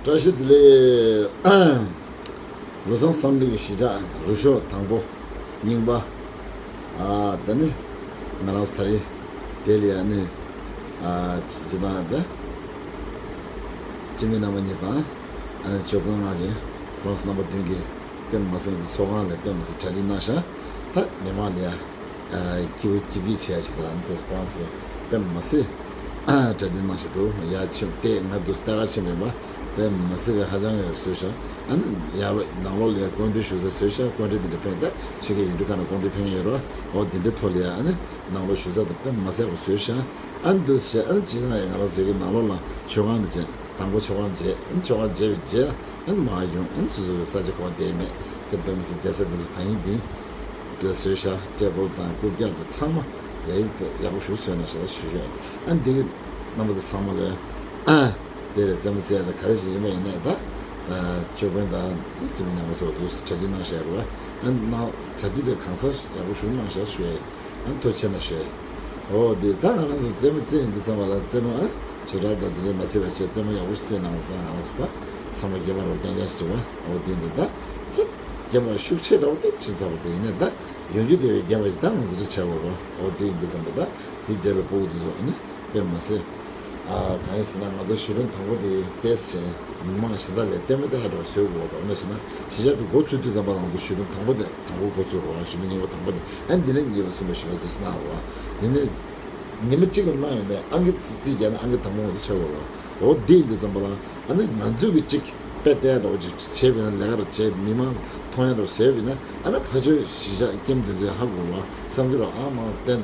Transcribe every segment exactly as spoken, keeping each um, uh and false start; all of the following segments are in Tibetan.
བཀྲ་ཤིས་བདེ་ལེགས། ལོ་བཟང་བསམ་གླིང་གི་གཞིས་ཆགས་རུ་ཤོག་དང་པོ་རྙིང་པ། ཨ་ད་ནི་ང་རང་ཚོ་ད་རེས་དེ་ལ་ཡ་ནི་ཨ་སྤྱི་བཏང་བས་སྤྱི་མི་རྣམ་པ་གཉིས་དང་ཨ་ནི་ཇོ་ཀོན་ལགས་ཀྱིས་ཁོང་རྣམ་པ་བདུན་གྱིས་དཔེ་མ་སྲིད་ཚོགས་ཁང་ལ་དཔེ་མ་སྲིད་གྲ་སྒྲིག་གནང་ཤག་ད་མི་མང་ལ་ཡ། སྐྱིད་པོ་སྐྱིད་སྐྱིད་བྱས་ཡ་ཆེད་དུ་ལ་ནི་དཔེ་ཁོ་རང་ཚོས་དཔེ་མ་སྲིད་གྲ་སྒྲིག་གནང་བཞིན་འདུག་ཡ་ཕྱིན་ཏེ་ང་འདུག་ལྟ་ག་ཕྱིན་པའི་བ་དཔེ་མ་སྲིད་པའི་ཧ་ཅང་ཡོད་བཟོས་ཤག་ཨ་ནི་ཡར་ལོགས་ནང་ལོགས་ལ་ཡ་སྐུ་མགྲོན་ཞུ་ས་བཟོས་ཤག་སྐུ་མགྲོན་དེ་འདྲ་ཕེབས་ད་ཕྱི་རྒྱལ་ཡུལ་གྲུ་ཁག་ནས་སྐུ་མགྲོན་ཕེབས་མཁན་ཡོད་རེད་བ། འོ་དེ་འདྲའི་ཐོག་ལ་ཡ་ཨ་ནི་ནང་ལོགས་ཞུ་ས་དེ་དཔེ་མ་སྲིད་པ་བཟོས་ཤག་ཨ་ནི་འདུག་བྱས་ཨ་ནི་ཇི་ལྟར་ཡང་ང་རང་ཚོའི་གི་ནང་ལོགས་ལ་མཆོད་ཁང་དེ་བྱས། དང་པོ་མཆོད་ཁང་མཇལ། ཨ་ནི་མཆོད་ཁང་མཇལ་བའི་རྗེས་ཨ་ནི་མར་ཡོང་ཨ་ནི་སོ་སོ་གི་ས་ཆ་ག་པར་བསྡད་མེད་དེ་དཔེ་མི་སྲིད་བསྡད་ས་དེ་ཚོ་གང་ཡིན་དེ་དེ་བཟོས་ཤག་ཊེ་བལ་དང་རྐུབ་བཀྱག་དང་ཚང་མ་ཡག་ཡོད་ཡག་པོ་ཞིག་བཟོས་ནས་ཞེ་དྲག་ཞུ་ཞུ། ཨ་ནི་འདི་གི་རྣམ་པ་ཚོ་ཚང་མ་ལ་ཨ་དེ་ལ་རྩེད་མོ་རྩེ་ཡ་དང་ག་རེ་ཞིག་ཡིན་པ་ཡིན་ནའི་ད་ཅོ་ཀོན་དང་ཅི་མི་རྣམ་པ་ཚོ་འདུག་གྲ་སྒྲིག་གནང་བཞག་རེད་བ། ཨ་ནི་གྲ་སྒྲིག་དེ་གང་ས་ཡག་པོ་ཞིག་གནང་བཞག་ཞུ་ཡ། ཨ་ཐུགས་རྗེ་ཆེ་གནང་ཞུ། འོ་དེ་ད་ང་རང་ཚོ་རྩེད་མོ་རྩེ་ཡིན་དུས་ཙམ་པ་ལ་རྩེད་མོ་ཨ་ཆོས་གྲྭ་དང་དེ་འདྲའི་མ་རྩེ་བ་བྱས་རྩེད་མོ་ཡག་པོ་ཞིག་རྩེ་གནང་བ་དང་ང་རང་ཚོ་ད་ཚང་མ་རྒན་པ་རུ་བསྟན་ཡག་ཞིག་འདུག་བ། འོ་དེ་འདི་ད་ད་རྒན་པ་ཤུགས་ཆེ་འདྲ་བོ་ད་ཕྱིན་ཚར་བ་དེ་ཡིན་ནའི་ད་ཡོང་རྒྱུ་དེ་བས་རྒན་པ་ཞིག་ད་ང་ཚོ་རེ་ཆགས་དགོས་རོ། འོ་དེ་ཡིན་དུས་ཙམ་པ་ད་དེ་རྗེས་ལ་སྤུ་གུ་དེ་ཚོ་ཨ་ནི་དཔེ་མ་སྲིད། ཨ་གང་ཡིན་ཟེར་ན་ང་ཚོ་བཞུགས་རིམ་དང་པོ་དེ་ཏོག་ཙམ་མི་མང་གཞན་དག་ལས་ལྟད་མོ་ལྟ་ཡག་འདྲ་བོ་བཟོས་དགོས་འདུག་འོ་ན་བྱས་ན་གཞིས་ཆགས་དེ་འགོ་ཚུགས་དུས་ཙམ་པ་ང་ཚོ་བཞུགས་རིམ་དང་པོ་དེ་དང་པོ་འགོ་ཚུགས་རོགས་བཞུགས་རིམ་གཉིས་པ་དང་པོ་དེ་ཨ་འདི་ནས་གཉིས་པ་གསུམ་པ་བཞི་པ་ཟེར་གནང་རོགས་ཡིན་ནའི་ཉི་མ་གཅིག་ལ་གནང་ཡོད་མེད་ཨང་ཀི་རྩིས་རྩིས་རྒྱག་ན་ཨང་ཀི་དང་པོ་ང་ཚོ་ཆགས་དགོས་རོགས། འོ་འདི་ཡིན་དུས་ཙམ་པ་ལ་ཨ་ནི་ང་ཚོས་ཀྱི་གཅིག་དཔེ་ལྟ་ཡག་འདྲ་བོ་ཅིག་བྱས་པ་ཡིན་ན་ལས་ཀ་རུ་བྱས་མི་མང་མཐོང་ཡག་འདྲ་བོ་བཟོས་པ་ཡིན་ན་ཨ་ནི་ཕ་ཆོས་གཞིས་ཆགས་ཀེམ་དེ་ཚོའི་ཧ་གོ་བ་བསམ་གྱི་རོགས་ཨ་མ་བསྟན།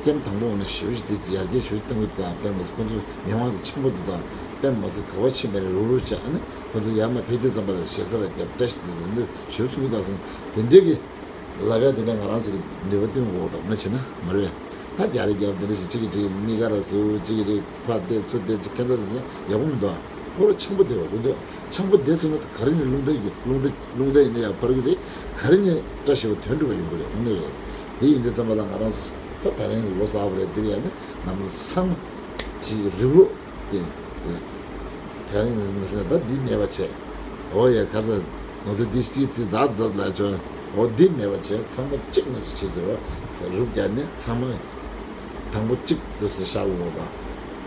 ཀེམ་དང་པོ་ནས་ཞེ་པོ་ཅིག་དེ་ཡར་རྒྱས་ཞེ་པོ་ཅིག་གཏོང་གི་འདུག་དང་དཔེ་མ་སྲིད་ཁོང་ཚོ་མི་མང་དེ་འཆམ་པོ་འདུག་དང་དཔེ་མ་སྲིད་ག་བ་ཕྱིན་པ་རེད་རུག་རུག་བྱས་ཨ་ནི་ཁོང་ཚོ་ཡར་མར་ཕེབས་དུས་ཙམ་པ་ལ་ཞེ་ས་ལ་རྒྱབ་བཀྲ་ཤིས་བདེ་ལེགས་འདི་ཞེ་པོ་གསུང་གི་འདུག་ཟེར་དེ་འདྲས་ཀྱི་ལབ་ཡ་དེ་འདྲས་ང་རང་ཚོ་གི་ནུས་པ་བཏོན་དགོས་འདུག་མ་བྱས་ན་མ་རེད། ད་རྒྱ་རི་རྒྱབ་དེ་འདྲས་ཞིག་གཅིག་གིས་གཅིག་གཉིས་ཀ་ར་སུ་གཅིག་གིས་གཅིག་ཕར་བལྟས་ཚུར་བལྟས་གཅིག་ཁྱད་མཚར་དེ་ཅིག་ཡག་པོ་མི་འདུག་ཨ། ཕོ་རོ་འཆམ་པོ་བསྡད་པ་དགོས་འདུག་འཆམ་པོ་བསྡད་སོང་ན་ག་རེ་ནས་རླུང་རྟ་ཡི་རླུང་རྟ་རླུང་རྟ་ཡིན་ན་ཡང་འཕར་གི་རེད། ག་རེ་ནས་བཀྲ་ཤིས་པ་དོན་འགྲུབ་པ་ཡོང་གི་རེད་དངོས་གནས་རེད། དེ་ཡིན་དུས་ཙམ་པ་ལ་ང་རང་ཚོ་ད་ད་རིང་ལོ་གསར་པ་རེད་འདིར་ཡང་ནི་ནམ་སང་ཅིག་རིག་རོགས་དེ་ག་རེ་ཡིན་མི་ཟེར་ན་ད་འདི་མེད་པ་བྱས། འོ་ཡ་ག་ཚ་ང་ཚོ་འདི་ཅིག་ཙི་ཛ་ཛ་ལ་ཆོ། འོ་འདི་མེད་པ་བྱས་ཚང་མ་གཅིག་ནས་ཅིག་བྱེད་ཟེར་བ་རུབ་རྒྱག་ནས་ཚང་མ། དང་པོ་གཅིག་ཙམ་ཟེར་བཞག་དགོས་དང་།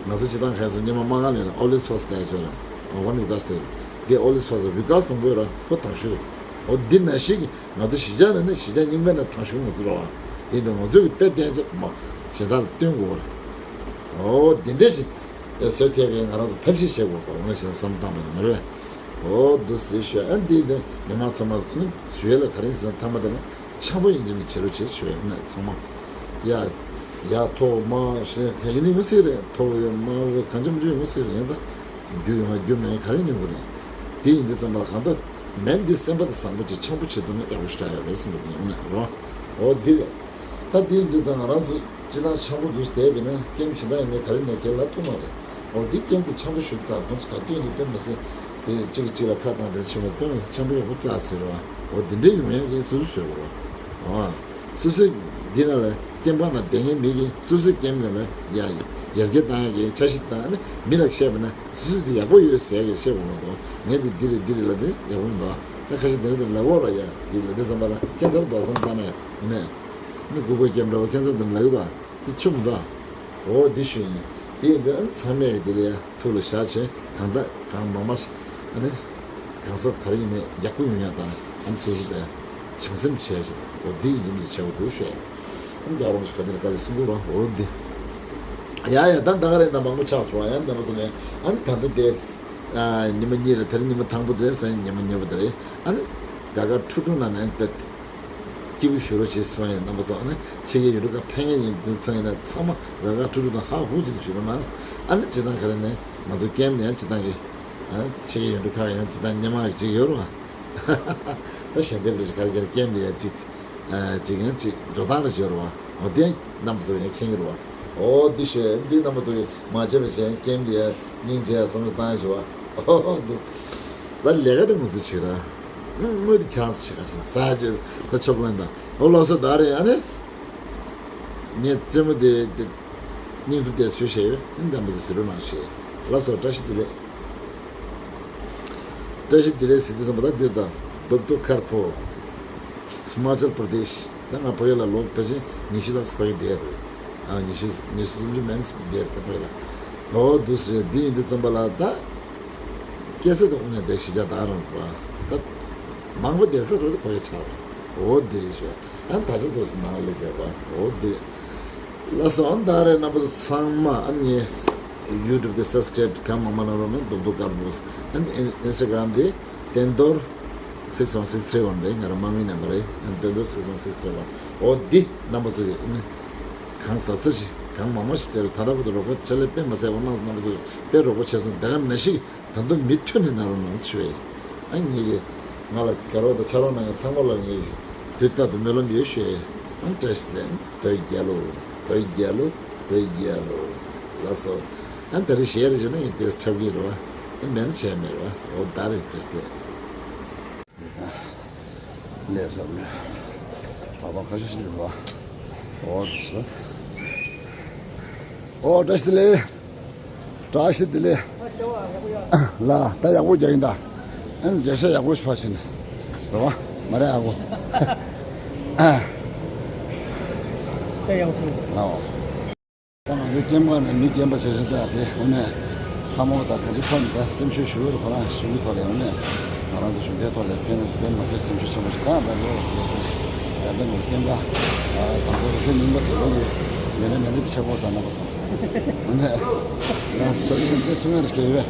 ང་ཚོ་སྤྱི་བཏང་ཁ་སང་ཉི་མ་མ་ང་ལས་ན་ཨོ་ལིས་ཕོ་སི་ལས་ཆོ་ར། ཨོ་ཝན་ཝི་ཀ་སི་ཏེ། འདི་ཨོ་ལིས་ཕོ་སི་ཝི་ཀ་སི་དང་པོ་ར་ཕོ་དང་ཤོས། འོ་འདི་ན་ཞིག་ང་ཚོ་གཞིས་ཆགས་ནང་ནས་གཞིས་ཆགས་རྙིང་པའི་ནང་དང་ཤོས་ང་ཚོ་ར་བ། འདི་ནི་ང་ཚོ་གི་དཔེ་བསྟན་ཆེད་མ་གཞན་དག་ལ་སྟོན་དགོས་ར། འོ་འདི་འདྲ་ཞིག་བཟོས་ཐེབས་པའི་ང་རང་ཚོ་ཐབས་ཤེས་བྱེད་དགོས་པ་ང་ཞེས་བསམ་བཏང་པ་ཡིན་མ་རེད། འོ་འདུག་ཟེར་ཤོད་ཨ་འདི་འདི་མི་མང་ཚང་མ་ནི་ཞུ་ཡས་ལ་ག་རེ་ཟེར་ན་ཐ་མ་དེ་ན། འཆམ་པོ་ཡིན་གྱི་མི་བྱེད་རོགས་བྱེད་ཞུ་ཡ་ཡིན་ན་ཚང་མ། ཡ། ཡ་ཐོག་མ་ཞེས་ག་ཡིན་ཡོང་སྲིད་རེད་ཐོག་ཡོད་མ་བོ་གང་འཆམ་འཆམ་ཡོང་སྲིད་རེད་ཡིན་ད། རྒྱུ་ཡོང་ང་རྒྱུ་མེད་ག་རེ་ཡོང་གི་རེད། དེ་ཡིན་དུས་ཙམ་པ་ལ་གང་ལྟར་མེད་འདི་སེམས་པ་དེ་བཟང་པོ་བྱེད་འཆམ་པོ་བྱེད་ཐུབ་ན་ཡག་པོ་ཞེ་དྲག་ཡོད་རེད་བསམ་གི་འདུག་ཡོང་ན་རོ། འོ་འདི་རེད། ད་དེ་ཡིན་དུས་ཙམ་ང་རང་ཚོ་སྤྱི་བཏང་འཆམ་པོ་འདུག་བསྡད་པས་ན་ཀེམ་ཇི་ལྟར་ཡིན་ནའི་ག་རེ་ནས་ཁེལ་ལ་ཐུག་མ་རེད། འོ་འདི་ཀེམ་དེ་འཆམ་པོ་ཞུ་ད་ཁོང་ཚོ་ག་དུས་ནས་དཔེ་མི་སྲིད་དེ་གཅིག་གིས་གཅིག་ལ་ཁ་བཏང་དེ་ཕྱིན་པ་དཔེ་མི་སྲིད་འཆམ་པོ་ཡག་པོ་བཀྲ་ཟེར་རོ། འོ་འདི་འདྲའི་ཡོང་ཡག་གི་སོ་སོ་བཟོས་དགོས་རོ། འོ། སོ་སོའི་འདི་ན་ལ་ཀེམ་པ་ན་བསྡད་མཁན་མེད་ཀི་སོ་སོའི་ཀེམ་ཡོད་ལ་ཡ་ཡར་རྒྱས་བཏང་ཡག་གི་འཆར་གཞི་བཏང་ནས་མི་ལ་བཤད་པ་ན་སོ་སོ་འདི་ཡག་པོ་ཡོད་ཟེར་ཡག་གི་བཤད་དགོས་མ་གཏོགས་ངས་འདི་འདི་རེད་འདི་རེད་ལ་འདི་ཡག་པོ་མི་འདུག་ད་ཁ་ཤས་འདི་རེད་འདི་ལ་འོ་ར་ཡ་འདི་ལ་འདི་ཙམ་པ་ལ་ཁྱད་མཚར་འདུག་བསམ་བཏང་ན་ཡ་ངོ་ནས་ནི་གུ་གུ་ཀེམ་འདྲ་བ་ཁྱད་མཚར་འདི་ལ་ཡོད་ད། དེ་ཆུང་མདའ། འོ་འདི་ཞུས་ཡིན། དེ་ཡིན་དུས་ཨ་ནི་ཚང་མས་དེ་ལ་ཡ་ཐུགས་ལ་བཞག་བྱས་གང་ལྟར་གང་མང་མང་ཞིག་ཨ་ནི་གང་ཟག་ག་རེ་ཡིན་ནའི་ཡག་པོ་ཡོང་ཡ་དང་ཨ་ནི་སོ་སོ་པའི་བྱང་སེམས་བྱས་བྱས་འོ་འདི་ཡིན་གྱི་བྱས་པ་འདུག་ཞུས་ཡིན། ཨ་ནི་རྒྱལ་བ་རིན་པོ་ཆེ་ག་དེ་ལ་དཀའ་ལས་གསུང་གི་རོགས་འོ་འདི། ཡ་ཡ་ད་ད་ག་རེ་ད་མང་པོ་ཆགས་སོང་ཡ་འདི་མ་སོང་ནས་ཨ་ནི་ད་ལྟ་དེ་ཉི་མ་གཉིས་རེད་དེ་རིང་ཉི་མ་དང་པོ་དེ་རེད་སང་ཉིན་ཉི་མ་གཉིས་པ་དེ་རེད་ཨ་ནི་དགའ་དགའ་ཁྲུ་ཁྲུ་ན་ནས་ཨ་ནི་ད། སྐྱིད་པོ་ཞུ་རོགས་བྱེད་སོང་ཡིན་རྣམ་པ་ཚོ་ཨ་ནི་ཕྱི་རྒྱལ་ཡུལ་གྲུ་ཁག་ཕེབས་མཁན་ཡིན་དུས་ཚང་ཡིན་ན་ཚང་མ་དགའ་དགའ་སྤྲོ་སྤྲོ་དང་ཧ་ཧུ་ཅིག་བྱུང་རོགས་གནང་། ཨ་ནི་སྤྱི་བཏང་ག་རེ་ནས་ང་ཚོ་ཀེམ་ནས་ཡང་སྤྱི་བཏང་གི་ཨ་ཕྱི་རྒྱལ་ཡུལ་གྲུ་ཁག་ཡང་སྤྱི་བཏང་སྙན་མ་གཅིག་ཡོད་རོགས། ད་ཞལ་འདེབས་རེ་ག་རེ་ག་རེ་ཀེམ་ནས་ཡང་གཅིག་ཨ་གཅིག་ཡང་གཅིག་འགྲོ་སྟངས་རེ་ཡོད་རོགས། འོ་དེ་རྣམ་པ་ཚོ་ཡང་མཁྱེན་གི་རོགས། འོ་འདི་ཞོད་འདི་རྣམ་པ་ཚོ་ཡང་མ་བྱས་པ་བྱས་ཀེམ་འདི་ཡང་སྙིང་རྗེ་ཡང་བསམ་བློ་བཏང་ཞུ་བ། འོ་འདི་ད་ལས་ཀ་དེ་ང་ཚོ་བྱེད་ར། དངོས་དེ་ཁྱེད་རང་ཚོ་བྱེད་ག་བྱེད་ས་ཅི་ད་ཆོག་ལོན་དང་འོ་ལོ་སོ་ད་རེད་ཨ་ནི། ངས་རྩེད་མོ་དེ་དེ་སྙིང་སྟོབས་དེ་བཟོས་བྱས་ཡོད་ཨ་ནི་རྣམ་པ་ཚོ་ཟེར་རོགས་གནང་ཞེས་ལ་སོ་བཀྲ་ཤིས་བདེ་ལེགས། བཀྲ་ཤིས་བདེ་ལེགས་ཟེར་དུས་ཙམ་པ་ད་འདིར་དང་རྡོབ་རྡོབ་མཁར་ཕོ། ཧི་མ་ཅལ་པར་དེཤ། ད་ང་ཕ་གི་ལ་ལོ་ཕལ་ཆེར་ཉི་ཤུ་ལྷག་ཙམ་ཕ་གི་བསྡད་པ་རེད། ཨ་ཉི་ཤུ་ཉི་ཤུ་སུམ་ཅུ་མན་ཙམ་བསྡད་པ་ད་ཕ་གི་ལ། ཨོ་འདུག་སེ་རེད། འདི་ཡིན་དུས་ཙམ་པ་ལ་ད། སྐྱེ་ས་དང་དབུ་ནས་བསྡད་གཞིས་ཆགས་ད་རང་པ། ད། མང་པོ་བསྡད་ས་རུ་ད་ཕ་གི་ཆགས་པ། ཨོ་འདི་རེད་ཤོད། ཨ་ད་ཆ་འདུག་སེ་ནང་ལ་བསྡད་པ། ཨོ་འདི་རེད། ལགས་སོ། ཨ་ནི་ད་རེས་རྣམ་པ་ཚོ་ཚང་མ་ཨ་ནི་ཡུ་ཊུབ་དེ་སབ་སི་ཀ་རེབ་གང་མང་མང་གནང་རོགས་གནང་། རྡོབ་རྡོབ་མཁར་ཕོ། ཨ་ནི་ཨིན་སི་ཊ་གྷི་རམ་དེ་བསྟན་རྡོར་six one six three one རེད། ང་རང་དམངས་མི་རྣམ་པ་རེད། ཨ་ནི་བསྟན་རྡོར་six one six three one། ཨོ་འདི་རྣམ་པ་ཚོ་ཡིས་ཨ་ནི་གང་ཟབ་ཚ་ཅིག་གང་མང་མང་ཞིག་སྟེར། ད་ལྟ་བར་དུ་རོགས་པ་ཕྱག་ལས་དཔེ་མ་ཚད་པ་གནང་སོང་། རྣམ་པ་ཚོ་དཔེ་རོགས་པ་བྱས་སོང་། དེ་ག་ནང་བཞིན་ད་དུང་མུ་མཐུད་ནས་གནང་རོགས་གནང་ཞུ་ཡ་ཡིན། ཨ་ངེད་ཀྱི་ང་ལ་དགའ་རོགས་དང་ཕྱག་རོགས་གནང་མཁན་ཚང་མ་ལ་ངེད་ཀྱི་དུས་རྟག་ཏུ་སྨོན་ལམ་ཡོད་ཞུ་ཡ་ཡིན། ཨ་བཀྲ་ཤིས་བདེ་ལེགས། བོད་རྒྱལ་ལོ། བོད་རྒྱལ་ལོ། བོད་རྒྱལ་ལོ། ལགས་སོ། ཨ་ད་རེས་གཞས་རེ་བྱས་ན་ངས་དེ་འཁྲབ་ཀྱི་རེད་བ། ཨ་མེད་ན་བྱས་མེད་རེད་བ། འོ་ད་རེས་བཀྲ་ཤིས་བདེ་ལེགས། ལེབ་ཟབ་མེད། ད་བ་ཁ་ཤས་ཤིག་འདུག་བ། འོ་དེ་སོ། འོ་བཀྲ་ཤིས་བདེ་ལེགས། བཀྲ་ཤིས་བདེ་ལེགས། ལ་ད་ཡག་པོ་རྒྱག་གིན་ད། ཨ་ནི་རྒྱ་ཤ་ཡག་པོ་ཞིག་ཕར་ཕྱིན། རེད་བ། མ་རེད་ཨ་ཁུ། ད་ཡག་པོ། ཨོ། ད་ང་ཚོའི་སྐྱེམས་ཁང་ནས་མི་རྒན་པ་ཆེ་ཆེ་བསྡད་དེ་འོ་ནས་ལྷ་མོ་དང་ག་ཅི་ཐོག་ནས་ད་སེམས་ཤུགས་ཞུ་གི་རེད། ཁོ་རང་ཞུ་གི་ཐོག་ལས་འོ་ནས་ང་རང་ཚོ་གཞོན་སྐྱེས་ཐོག་ལས་ཕན་ཕན་མ་སེམས་ཤུགས་ཆེན་པོ་ཞིག་བཏང་། ད་ལོ་ཡང་ད་ངའི་སྐྱེམས་ཁང་དང་པོ་རུ་ཤོད་རྙིང་པ་དང་པོ་གི་ཡོད་ན་མེད་ན་ཆེ་བོ་དང་རྣམ་པ་སོང་འོ་ནས་ང་ཚོ་ད་སེམས་དེ་སུ་ཡང་རེ་སྐྱེ་ཡོད།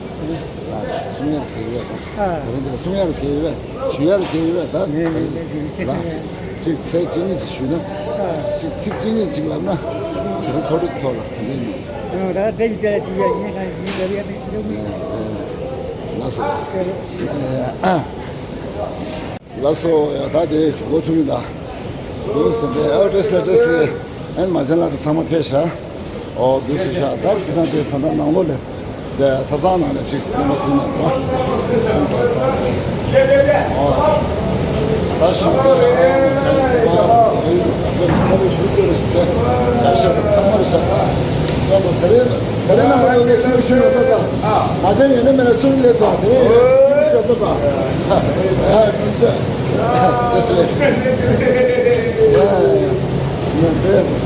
ཨ། གསུང་ཡ་རེ་ཞིག་ཡོད་པ། ཨ། ད་རིང་འདིར་གསུང་ཡ་རེ་ཞིག་ཡོད་པ། ཞུ་ཡ་རེ་ཞིག་ཡོད་པ། ད་ངས་ངས་ངས་ཞུ། ལ། གཅིག་ཚེས་གཅིག་གཉིས་ཅིག་ཞུས་ན། ཨ། གཅིག་ཚིག་གཅིག་གཉིས་ཅིག་ལབ་ན། དེ་རིང་ཐོ་རེ་ཐོ་ལ་ག་འདྲ་ཡིན་ནོ། ཨ། ད་འདྲ་ཞིག་འདྲ་ཞིག་ཡ་ངས་གང་ཞིག་ལབ་ཡ་དེ་འདྲ་མིན། ལགས་སོ། ཨ། ལགས་སོ། ཡ་ད་དེ་འགོ་ཚུགས་ཡིན་ད། ཚུགས་ཟིན་པས། ཨོ་བཀྲ་ཤིས་བདེ་ལེགས། བཀྲ་ཤིས་བདེ་ལེགས། ཨན་མ་བྱན་ལགས་དང་ཚང་མ་ཕེབས་ཤག་ཨོ་དུས་སུ་ཤག་ད་ཅི་ན་དེ་ད་ལྟ་ནང་ལོགས་ལས་དེ་ཐབ་ཚང་ནང་ལས་ཅིག་སྟོན་པ་ཟིན་ན་རོ། ཨོ་ད་ཞུ་ཚང་མ་ཞུ་དེ་ཅག་ཤག་ཚང་མ་ལ་ཤག་ད་ད་ལྟ་དེ་རེད། དེ་རིང་རྣམ་པ་ཚོ་ནས་ཁྱོད་ཞུ་ཡོད་ས་དང་། ང་ཚོ་ཡོད་ན་མེད་ན་གསུང་ལས་སོ། དེ་རིང་ཁྱོད་ཞུ་ཡོད་ས་དང་། ཨ་ཨ་ཨ་ཅེས་ལེ། ཨ་ཡ་ཡ་ཡ་ཡ་ཡ་ཡ།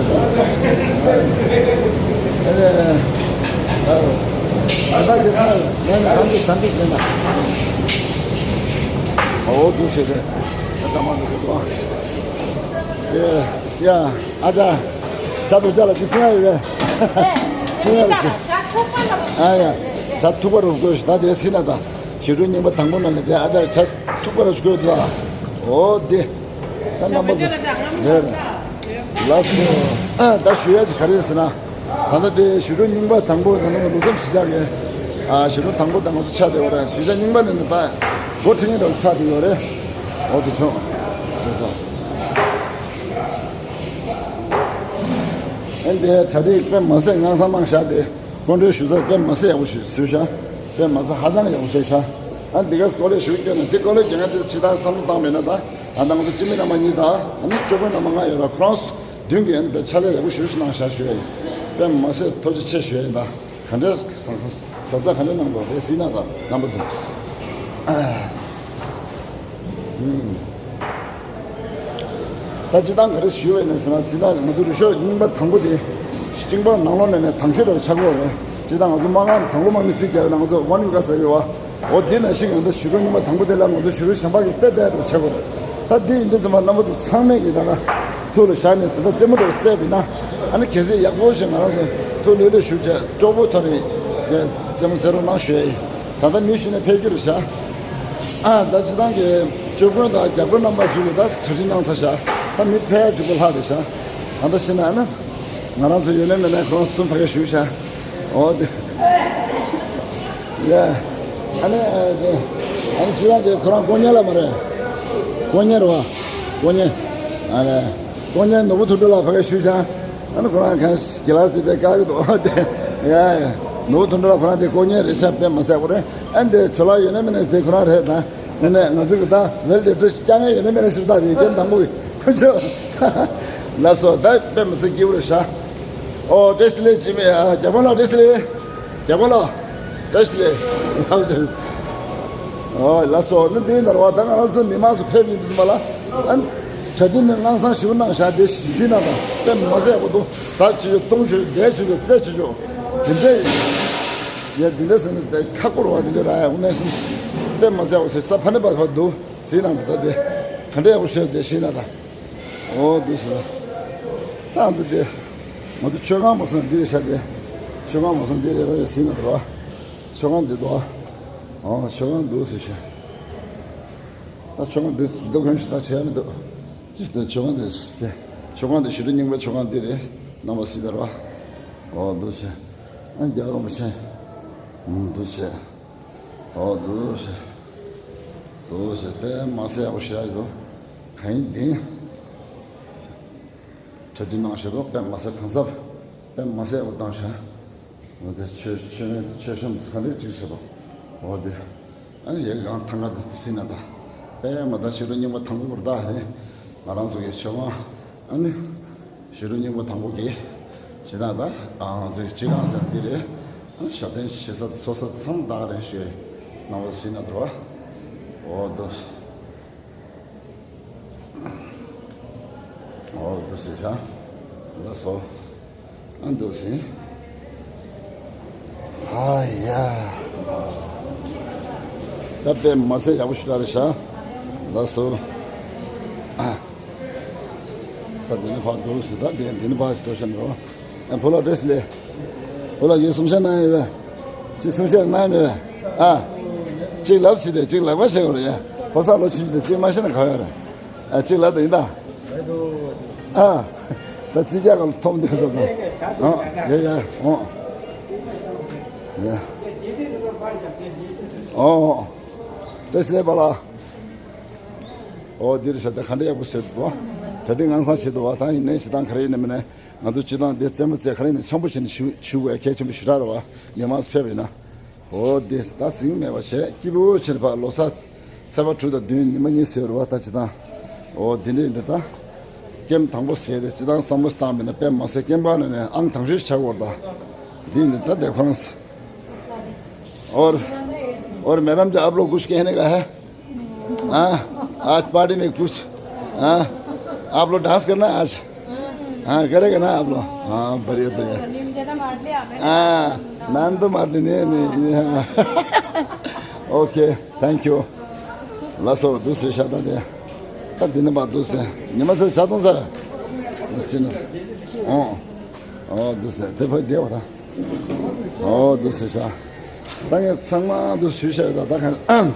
ཨ་ད་གི་ས་ནས་ནས་གང་གི་གང་གི་ཟེར་ན། ཨོ་དུ་ཞེས་ཏེ། ཨ་ད་མ་འདུག་གི་འདུག་ཨ། ཨེ། ཡ། ཨ་ཅག་ཇ་བོད་ཇ་ལ་ཅིག་གསུང་ཡ་ཡོད་པས། གསུང་ཡ་རེ་ཞིག་ཨ་ཡ། ཇ་ཐུག་པ་རུ་བཀོད་ཞིག་ད་དེ་སྲིད་ན་ད། ཞི་ཁྲོན་རྙིང་པ་དང་པོ་ནང་ལས་དེ་ཨ་ཅག་ཇ་ཐུག་པ་རུ་བཀོད་འདུག་ཨ། འོ་དེ། ད་རྣམ་པ་ཚོ། རེད། ལགས་སོ། ཨ་ད་ཞུ་ཡ་ཅིག་ག་རེ་ཟེར་ན། ད་ལྟ་དེ་ཞི་ཁྲོན་རྙིང་པ་དང་པོ་ནང་ལ་ལུགས་བསམ་གཞིས་ཆགས་ཀྱི། ཨ་ཞི་ཁྲོན་དང་པོ་དང་པོ་ཚོ་ཆགས་བསྡད་པ་རེད། གཞིས་ཆགས་རྙིང་པ་ནས་ནི་ད། འགོ་ཁྲིད་མཁན་དང་ཆགས་བསྡད་ཡོད་རེད། འོ་དེ་བྱུང་། རེད་སོ། ཨན་དེ་གྲ་སྒྲིག་དཔེ་མ་སྲིད་ངང་སང་གནང་བཞག་དེ། སྐུ་མགྲོན་ཞུ་ས་དཔེ་མ་སྲིད་ཡག་པོ་ཞུ་བཟོས་ཤག་དཔེ་མ་སྲིད་ཧ་ཅང་ཡག་པོ་བཟོས་ཤག་ཨ་འདི་ག་སྐོར་ལས་ཞུ་སྐྱོན་ན་དེ་སྐོར་ལས་རྒྱ་ང་དེ་ཅི་ད་བསམ་བློ་བཏང་མེད་ན་ད། ཨ་ནང་ཚོ་སྤྱི་མི་རྣམ་པ་གཉིས་དང་ཨ་ནི་སྐྱོ་པོའི་རྣམ་པ་ལྔ་ཡོད་ར། ཁོ་རང་མདུན་གྱི་ཨ་ནི་དཔེ་ཕྱག་ལས་ཡག་པོ་ཞུ་ཞུ་གནང་ཤག་ཞུ་ཡ་ཡིན། དཔེ་མ་སྲིད་ཐུགས་རྗེ་ཆེ་ཞུ་ཡ་ཡིན་ད། ག་འདྲས་བཟང་བཟང་བཟང་ས་ག་འདྲས་གནང་དགོས་རེད་ཟེར་ན་ད་རྣམ་པ་ཚོ། ཨ། ཨུམ། ད་སྤྱིར་བཏང་ག་རེ་ཞུ་བས་ན་ཟེར་ན་སྤྱིར་བཏང་ང་ཚོ་རུ་ཤོག་རྙིང་པ་དང་པོ་དེ་ཤིང་པར་ནང་ལོགས་ནས་ནས་དང་ཤོས་རེ་ཆགས་ཀྱི་ཡོད་རེད། སྤྱིར་བཏང་ང་ཚོ་མ་ང་དང་པོ་མ་ནི་རྩིས་རྒྱག་ཡོད་ན་ང་ཚོ་ཝན་ཡུ་ག་ས་ཡོད་བ། འོ་དེ་ནང་བཞིན་ང་ཚོ་ཞི་ཁྲོན་རྙིང་པ་དང་པོ་དེ་ལ་ང་ཚོ་ཞི་ཁྲོན་གཞན་པ་གི་དཔེ་བལྟས་རེ་ཆགས་ཀྱི་ཡོད་རེད། ད་དེ་ཡིན་དུས་ཙམ་པ་རྣམ་པ་ཚོ་ཚང་མས་ཀྱི་ད་ལ་ཐུགས་ལ་བཞག་ནས་དེ་ལྟར་རྩེད་མོ་འདྲ་བོ་རྩེས་པ་ཡིན་ན་ཨ་ནི་གལ་སྲིད་ཡག་པོ་ཞིག་ང་རང་ཚོ་ཐུགས་ལྷོད་ལྷོད་བཞུགས་བྱས་སྤྲོ་པོ་ཐོག་ནས་རྩེད་མོ་རྩེ་རོགས་གནང་ཞུ་ཡ་ཡིན། ད་ལྟ་མི་ཞིག་ནས་ཕེབས་རྒྱུ་རེད་ཤག་ཨ་ད་སྤྱིར་བཏང་གི་སྤྱོད་དཔོན་དང་རྒྱབ་སྐྱོར་རྣམ་པ་ཚོས་ཀྱི་ད་གྲ་སྒྲིག་གནང་ཚར་ཤག་ད་མི་ཕལ་ཆེར་འགྲིག་པོ་ལྷག་རེད་ཤག་ད་ལྟ་ཤི་ན་ཨ་ན་ང་རང་ཚོ་ཡོད་ན་མེད་ན་ཁོ་རང་གསུམ་ཕ་གི་བཞུགས་ཤག་འོ་དེ། ཡ། ཨ་ནི་ཨ་དེ། ཨ་ནི་སྤྱིར་བཏང་དེ་ཁོ་རང་དཀོན་གཉེར་ལ་མ་རེད། དཀོན་གཉེར་བ། དཀོན་གཉེར། ཨ་ནི། དཀོན་གཉེར་ནོར་བུ་དོན་གྲུབ་ལགས་ཕ་གི་བཞུགས་ཤག་ཨ་ནི་ཁོ་རང་གང་གི་ལ་སི་དེ་དཀའ་གི་འདུག་དེ། ཡ་ཡ། ནོར་བུ་དོན་གྲུབ་ལགས་ཁོ་རང་དེ་དཀོན་གཉེར་རེད་ཤག་དཔེ་མ་སྲིད་པ་རེད། ཨ་ནི་དེ་ཇོ་ལགས་ཡོད་ན་མེད་ན་དེ་ཁོ་རང་རེད་ད། ནི་ནས་ང་ཚོ་གི་ད་ཝེལ་ཌེ་ཕྲེ་སི་བསྐྱངས་ཡོད་ན་མེད་ན་ཞིག་ད་དེ་རྒན་དང་པོ་གི་ཁོ་ཚོ། ལགས་སོ་ད་དཔེ་མི་སྲིད་སྐྱིད་པོ་རེད་ཤག་ཨོ་བཀྲ་ཤིས་བདེ་ལེགས་ཅི་མེད་ཨ་རྒྱལ་པོ་ལགས་བཀྲ་ཤིས་བདེ་ལེགས། རྒྱལ་པོ་ལགས་བཀྲ་ཤིས་བདེ་ལེགས། ཨོ་ལགས་སོ། ནི་འདི་ཡིན་ན་རེད་བ། ད་ང་རང་ཚོ་མི་མང་ཚོ་ཕེབས་ཡིན་དུས་མ་ལ། ཨ་ནི་གྲ་སྒྲིག་ནི་དངངས་སང་ཞུ་གནང་བཞག་དེ་ཞིག་ཟིན་ན་དང་དཔེ་མ་ཟད་པོ་འདུག་ཟ་བྱེད་ཆོག་བཏུང་བྱེད་ཆོག་བསྡད་བྱེད་ཆོག་རྩེ་བྱེད་ཆོག་དེ་འདྲ་ཡ་དེ་འདྲ་ཟེར་ནས་དེ་ཁ་སྐོར་བ་དེ་འདྲ་ར་ཡ་དངོས་གནས་སོང་། དཔེ་མ་ཟད་པོ་ཟེར་ས་ཕ་ནི་བ་ཕ་འདུག་ཟིན་ན་འདུག་ད་དེ་ག་འདྲ་ཡག་པོ་ཤོད་དེ་ཞིག་ན་དང་། ཨོ་འདུག་ཟེར་ན། ད་འདི་དེ་ང་ཚོ་མཆོད་ཁང་མ་སོང་འདི་རེད་ཤག་དེ། མཆོད་ཁང་མ་སོང་འདི་རེད། ད་ཡ་ཟིན་ན་འདུག་བ། མཆོད་ཁང་འདི་འདུག་བ། ཨོ་མཆོད་ཁང་འདུག་ཟེར་ཤག་ད་མཆོད་ཁང་འདི་འདུག་གོན་ཞིག་ད་བྱས་མི་འདུག་ཅི་ལྟར་མཆོད་ཁང་འདི་ཟེར། མཆོད་ཁང་འདི་ཞི་ཁྲོ་རྙིང་པའི་མཆོད་ཁང་འདི་རེད། རྣམ་པ་སྲིད་དར་བ། ཨོ་འདུག་ཟེར། ཨ་རྒྱལ་བ་རིན་པོ་ཆེ། ཨུམ་འདུག་ཟེར། ཨོ་འདུག་ཟེར། འདུག་ཟེར། དཔེ་མ་ཟད་ཡག་པོ་ཞེ་དྲག་འདུག་གང་ཡིན་འདི། གྲ་སྒྲིག་གནང་ཞེས་དང་། དཔེ་མ་ཟད་གང་ཟབ། དཔེ་མ་ཟད་འོ་བཏང་ཤག་འོ་དེ་མཆོད་མཆོད་མཆོད་བཤམས་གང་འདྲ་ཅིག་བྱེད་དོ། འོ་དེ། ཨ་ནི་ཡ་གི་གང་ཐང་ག་དེ་སྲིད་ན་ད། དཔེ་མ་ད་ཞི་ཁྲོ་རྙིང་པ་དང་པོ་བར་ད་ཧེ། ང་རང་ཚོ་གི་མཆོད་ཁང་། ཨ་ནི། ཞི་ཁྲོ་རྙིང་པ་དང་པོ་གི། ཇི་ལྟར་ད། ང་ཚོའི་སྤྱི་ཁང་ཟེར་འདི་རེད། ཨ་ནི་ཞབས་བརྟན་བྱེད་ས་འཚོ་ས་ཚང་མ་ད་ག་རེད་ཞུ། རྣམ་པ་སྲིད་ན་དར་བ། འོ་དོ། ཨོ་འདུག་སེ་ཤ། ལགས་སོ། ཨ་འདུག་སེ། ཨ་ཡ། ད་དཔེ་མ་ཟད་ཡག་པོ་ཞིག་རག་རེད་ཤག་ལགས་སོ། ཨ། ས་འདི་ནས་ཕར་འདུག་སེ། ད་འདི་འདི་ནས་ཕར་ཞིག་འགྲོ་ཤག་འགྲོ། ཨ་ཕོ་ལགས་བཀྲ་ཤིས་བདེ་ལེགས། ཕོ་ལགས་ཡོད་གསུང་བཤད་གནང་ཡོད་པས། གཅིག་གསུང་བཤད་གནང་མེད་པས། ཨ། གཅིག་ལབ་ཤིག་དེ་གཅིག་ལག་པ་བཤད་དགོས་རེད་ཡ། ཕོ་གསར་ལོ་ཆུང་ཆུང་དེ་གཅིག་མ་བཤད་ན་ག་ཡོད་རེད། ཨ་གཅིག་ལབ་དང་ཡིན་ད། ཨ། ད་རྩིས་རྒྱག་ག་ལ་ཐོབ་འདོད་ས་དང་། ཨ་ཡ་ཡ། ཨོ། ཡ། ཨོ། བཀྲ་ཤིས་བདེ་ལེགས་པ་ལགས། ཨོ་འདིར་བཞག་ད་ག་འདྲ་ཡག་པོ་བཟོས་འདུག་གྲ་སྒྲིག་ཧང་སང་བྱེད་འདུག་བ། ད་ཡིན་ནའི་བྱེད་སྟངས་ག་རེ་ཡིན་ནའི་མིན་ནའི། ང་ཚོ་སྤྱི་བཏང་འདི་རྩེད་མོ་རྩེ་ག་རེ་ནས་འཆམ་པོ་བྱས་ནས་ཞུ་ཞུ་དགོས་གལ་ཆེན་པོ་ཞེ་དྲག་རེད་བ། མི་མང་ཚོ་ཕེབས་ཡིན་ན། འོ་དེ་ད་ཟིང་མེད་པ་བྱས་སྐྱིད་པོ་བྱས་ནས་ཕར་ལོ་གསར་ཚེས་པ་དྲུག་དང་བདུན་ཉི་མ་གཉིས་ཟེར་བ་ད་སྤྱི་བཏང་། འོ་དེ་འདྲ་ཡིན་འདི་ད། ཀེམ་དང་པོ་ཟེར་ཏེ་སྤྱི་བཏང་བསམ་བློ་བཏང་མིན་ན་དཔེ་མ་ཟད་ཀེམ་པ་ནས་ནས་ཨང་དང་ཤོས་ཆགས་པར་ད། འདི་ཡིན་འདི་ད་དེ་ཁོ་རང་། और और मैडम जी आप लोग कुछ कहने का है? हाँ, आज पार्टी में कुछ, हाँ, आप लोग डांस करना है आज? हाँ, करेगा ना आप लोग? हाँ, बढ़िया, बढ़िया। हाँ, नाम तो मार देने नहीं, हाँ। Okay, thank you. ལགས་སོ། འདུག་སེ་ཤ་སྟག་དེ། ད་འདི་ནས་མར་འདུག་སེ། ཉི་མ་ཚེ་ཆ་གཏོང་ས། ཟིན་ན། ཨོ། ཨོ་འདུག་སེ་དེ་ཕར་བསྡད་པ་ད། ཨོ་འདུག་སེ་ཤ། ད་ངས་ཚང་མ་འདུག་ཞུས་ཤག་ད་ད་གང་།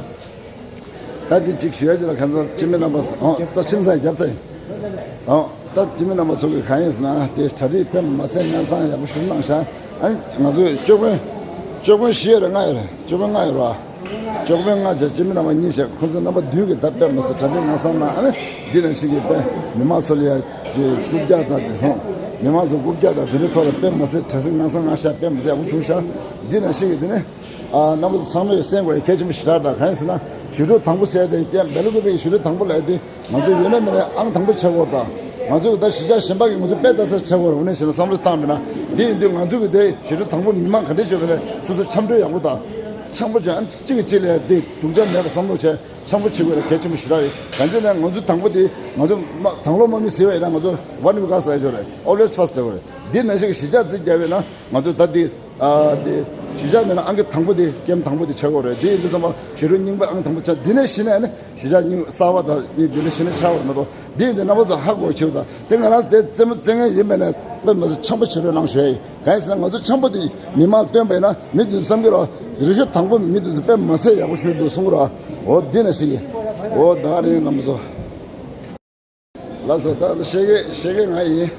ད་འདི་གཅིག་ཞུ་ཡ་ཅིག་ལ་ཁ་སང་སྤྱི་མི་རྣམ་པ་ཨོ་ད་ཕྱིན་ཚར་རྒྱབ་ཚར། ཨོ་ད་སྤྱི་མི་རྣམ་པ་ཚོ་གི་གང་ཡིན་ཟེར་ན་དེ་གྲ་སྒྲིག་དཔེ་མ་ཟད་སྙན་སེང་ཡག་པོ་ཞུ་གནང་ཤག་ཨ་ནི་ང་ཚོས་སྤྱོད་དཔོན། སྤྱོད་དཔོན་བཞི་ཡོད་རེད། ལྔ་ཡོད་རེད། སྤྱོད་དཔོན་ལྔ་ཡོད་རེད་བ། སྤྱོད་དཔོན་ལྔ་བྱས་སྤྱི་མི་རྣམ་པ་གཉིས་བྱས་ཁོང་ཚོ་རྣམ་པ་བདུན་གྱིས་ད་དཔེ་མ་ཟད་གྲ་སྒྲིག་སྙན་སེང་གནང་། ཨ་ནི་འདི་ནང་བཞིན་གྱི་དཔེ་མི་མང་ཚོ་ལ་ཡ་ཅིག་རྐུབ་བཀྱག་དང་དེ་སོང་། མི་མང་ཚོ་རྐུབ་བཀྱག་དང་དེ་འདྲའི་ཐོག་ལ་དཔེ་མ་ཟད་གྲ་སྒྲིག་སྙན་སེང་གནང་ཤག་དཔེ་མ་ཟད་ཡག་པོ་བྱུང་ཤག་འདི་ནང་བཞིན་གྱི་དེ་ནི། ཨ་རྣམ་པ་ཚོ་ཚང་མས་གསན་དགོས་ཡ་གལ་ཆེན་པོ་ཞེ་དྲག་རེད། ད་གང་ཡིན་ཟེར་ན་ཞི་ཁྲོ་དང་པོ་ཟེར་དེ་ཀྱང་སྦེལ་ཀོབ་པའི་ཞི་ཁྲོ་དང་པོ་ལབ་དེ་ང་ཚོ་ཡོད་ན་མེད་ན་ཨང་དང་པོ་ཆགས་ཀྱི་ཡོད་རེད། ད་ང་ཚོ་གི་ད་གཞིས་ཆགས་གཞན་པ་གི་ང་ཚོ་དཔེ་ལྟ་ས་ཆགས་ཀྱི་ཡོད་རེད། འོ་ན་ཞེ་ན་བསམ་བློ་བཏང་མེད་ན་འདི་ཡིན་དུས་ང་ཚོ་གི་དེ་ཞི་ཁྲོ་དང་པོ་མི་མང་ག་འདྲས་བྱོས་པ་རེད། སོ་སོ་འཆམ་མཐུན་ཡག་པོ་དང་འཆམ་པོ་བྱས། ཨ་གཅིག་གིས་གཅིག་ལ་དེ་སྡུག་ཅག་མེད་པ་བསམ་བློ་བྱས་འཆམ་པོ་བྱེད་དགོས་རེད། གལ་ཆེན་པོ་ཞེ་དྲག་རེད། གང་ཅི་ན་ང་ཚོ་དང་པོ་དེ་ང་ཚོ་དམག་དང་བློ་དམག་མི་ཟེར་བ་ཡིན་ན་ང་ཚོ་one we got ལབ་ཡོད་རེད། Always first ལབ་ཡོད་རེད། འདི་ནང་བཞིན་གྱི་གཞིས་ཆགས་རྩིས་རྒྱག་པ་ཡིན་ན། ང་ཚོས་ད་འདི། ཨ་འདི། གཞིས་ཆགས་འདི་ན་ཨང་ཀི་དང་པོ་དེ་ཀེམ་དང་པོ་དེ་ཆགས་ཀྱི་ཡོད་རེད། དེ་ཡིན་དུས་ཙམ་པ་ཞི་ཁྲོ་རྙིང་པ་ཨང་དང་པོ་ཆགས། འདི་ནས་གཞི་ནས་ནི་གཞིས་ཆགས་རྙིང་གསར་པ་དང་གཉིས་འདི་ནས་གཞི་ནས་ཆགས་པ་མ་གཏོགས། འདི་ཡིན་དུས་རྣམ་པ་ཚོ་ཧ་གོ་ཆེ་བ་དང་། དེ་ང་རང་ཚོ་དེ་རྩེད་མོ་རྩེ་མཁན་ཡིན་པ་ནས་དཔེ་མ་ཟད་འཆམ་པོ་བྱེད་རོགས་གནང་ཞུ་ཡ་ཡིན། གང་ཡིན་ཟེར་ན་ང་ཚོ་འཆམ་པོ་དེ་མི་མང་ལ་སྟོན་པ་ཡིན་ན་མི་དེ་ཚོ་བསམ་གྱི་རེད་བ། རི་ཤོད་དང་པོ་མི་དེ་ཚོ་དཔེ་མ་ཟད་ཡག་པོ་ཞུས་འདུག་གསུང་གི་རེད་བ། འོ་འདི་ནས་ཞིག་ཡིན། འོ་ད་ག་རེ་ཡིན་རྣམ་པ་ཚོ། ལགས་སོ། ད་ད་ཤེས་ཀྱི་ཤེས་ཀྱི་ང་ཡིན།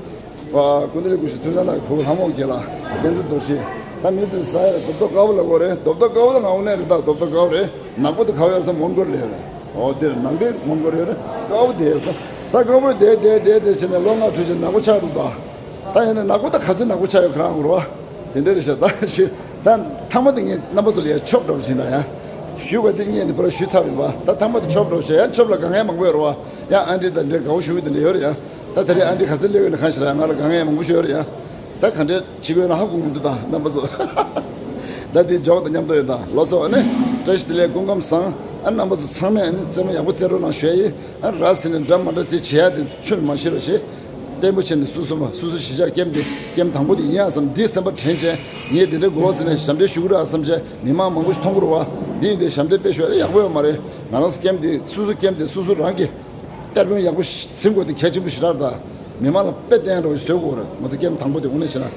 ཨ་ཀུན་ད་ལི་སྐུ་ཞབས་ཐུབ་བསྟན་ལགས་ཕྲུ་གུ་ལྷ་མོ་རྒྱལ་ལགས་བསྟན་འཛིན་རྡོ་རྗེ། ད་མི་ཚོས་ཟ་ཡ་རྡོབ་རྡོབ་དཀར་པོ་ལབ་ཀྱི་ཡོད་རེད། རྡོབ་རྡོབ་དཀར་པོ་ལ་ང་དངོས་གནས་རེད། ད་རྡོབ་རྡོབ་དཀར་པོ་རེད། ནག་པོ་དེ་ག་པར་ཡོད་ཟེར་མོན་གྷོ་ལ་ཡོད་རེད། འོ་དེར་ནང་པའི་མོན་གྷོ་ལ་ཡོད་རེད། དཀར་པོ་དེ་ཡོད་ས། ད་དཀར་པོ་དེ་དེ་དེ་དེ་བྱས་ནས་ལོ་ལྔ་འཁྲུག་བྱས་ནག་པོ་ཆགས་འདུག་ད། ད་ཡིན་ན་ནག་པོ་ད་ག་ཚོད་ནག་པོ་ཆགས་ཡོད་ག་རང་རེད་བ། དེ་འདྲ་རེད་ཤག་ད་ཤི། ད་ཐ་མ་དེ་ངས་རྣམ་པ་ཚོ་ལ་ཡ་ཆོབ་འདྲ་པོ་བྱིན་ད་ཡ། ཞུས་པ་དེ་ངས་ནི་པུ་ར་ཞུས་ཚར་བ་ཡིན་པ། ད་ཐ་མ་དེ་ཆོབ་འདྲ་པོ་བྱས། ཡ་ཆོབ་ལ་དཀའ་ངལ་མང་པོ་ཡོད་རེད་བ། ཡ་ཨན་ཏི་དང་འདྲེ་དགའ་བོ་ཞུ་གི་དེ་འདྲ་ཡོད་རེད་ཡ། ད་དེ་རིང་ཨན་ཏི་ག་ཚོད་སླེབས་ཡོད་ན་གང་ཤེས་ར། ང་ལ་དཀའ་ངལ་མང་པོ་ཞིག་ཡོད་རེད་ཡ། ད་ག་འདྲས་བྱེད་དགོས་ན་ཧ་གོ་མི་འདུག་ད་རྣམ་པ་ཚོ། ད་དེ་འཇོག་དང་མཉམ་དུ་ཡོད་ད། ལགས་སོ། ཨ་ནི་བཀྲ་ཤིས་བདེ་ལེགས། སྐུ་ཁམས་བཟང་ ཨ་རྣམ་པ་ཚོ་ཚང་མས་ཨ་ནི་རྩེད་མོ་ཡག་པོ་རྩེ་རོགས་གནང་ཞུ་ཡ་ཡིན། ཨ་ར་ཟེར་ནས་འདྲ་མ་འདྲ་ཅིག་བྱེད་ཡ་དེ་ཚུན་མ་ཤེས་རོགས་བྱེད། བརྟན་པོ་བྱས་ནས་སོ་སོ་མ་སོ་སོ་གཞིས་ཆགས་ཀེམ་དེ་ཀེམ་དང་པོ་དེ་ཡིན་ཨ་བསམ་འདི་སེམས་པ་དྲན་བྱས། ངས་དེ་འདྲའི་དགོས་ཟེར་ནས་ཞབས་འདྲེན་ཞུ་གི་རེད་ཨ་བསམ་བྱས། མི་མང་མང་པོ་ཞིག་མཐོང་གི་རེད་བ། འདི་ཡིན་དེ་ཞབས་འདྲེན་དཔེ་ཞུ་ཡ་ཡག་པོ་ཡོད་མ་རེད། ང་རང་ཚོ་ཀེམ་དེ་སོ་སོ་ཀེམ་དེ་སོ་སོ་རང་གི་གཏེར་དཔོན་ཡག་པོ་ཟིན་དགོས་དེ་གལ་ཆེན་པོ་ཞེ་དྲག་རེད་ད། མི་མང་ལ་དཔེ་བསྟན་འགྲོ་བཟོས་དགོས་རེད། ང་ཚོ་ཀེམ་དང་པོ་དེ་དངོས་གནས་བྱས་ན།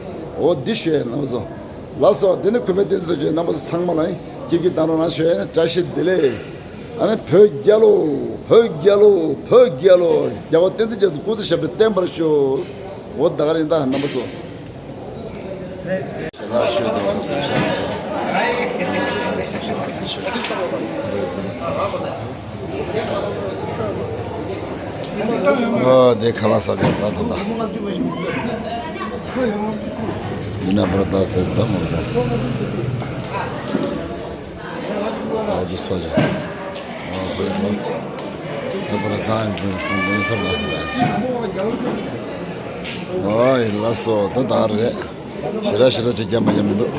འོ་འདི་ཞུ་ཡས་རྣམ་པ་ཚོ། ལགས་སོ། དེ་ནི་གུས་པ་བསྟན་འཛིན་རྡོ་རྗེ་རྣམ་པ་ཚོ་ཚང་མ་ལ་ཡིན་སྐྱིད་སྐྱིད་གཏང་རོགས་གནང་ཞུ་ཡས་ཡིན། བཀྲ་ཤིས་བདེ་ལེགས། ཨ་ནི་བོད་རྒྱལ་ལོ། བོད་རྒྱལ་ལོ། བོད་རྒྱལ་ལོ། རྒྱལ་བ་བསྟན་འཛིན་རྒྱ་མཚོ་སྐུ་ཚེ་ཞབས་པད་བརྟན་པར་ཤོག་འོ་ད་ག་རེ་ཡིན་ད་རྣམ་པ་ཚོ། ཞེ་དྲག་ཤོད་དོ་སེམས་ཤར་དོ། ཨ་དེ་ཁ་ལག་ཟ་དེ་ད་ད་ད། འདི་ན་པར་ད་ཟེར་ད་མོ་ཟེར། ཨོ་ཇི་སོ་ཇི། ཨོ་ཁོ་ཡ་ལོ། ད་པར་ད་ཡིན་ཁོང་ཁོང་འདི་ས་ལ་ཟེར། ཨོ་ཡི་ལ་སོ་ད་ད་རེད། ཞེ་དྲག་ཞེ་དྲག་ཅིག་རྒྱབ་མ་རྒྱབ་མི་འདུག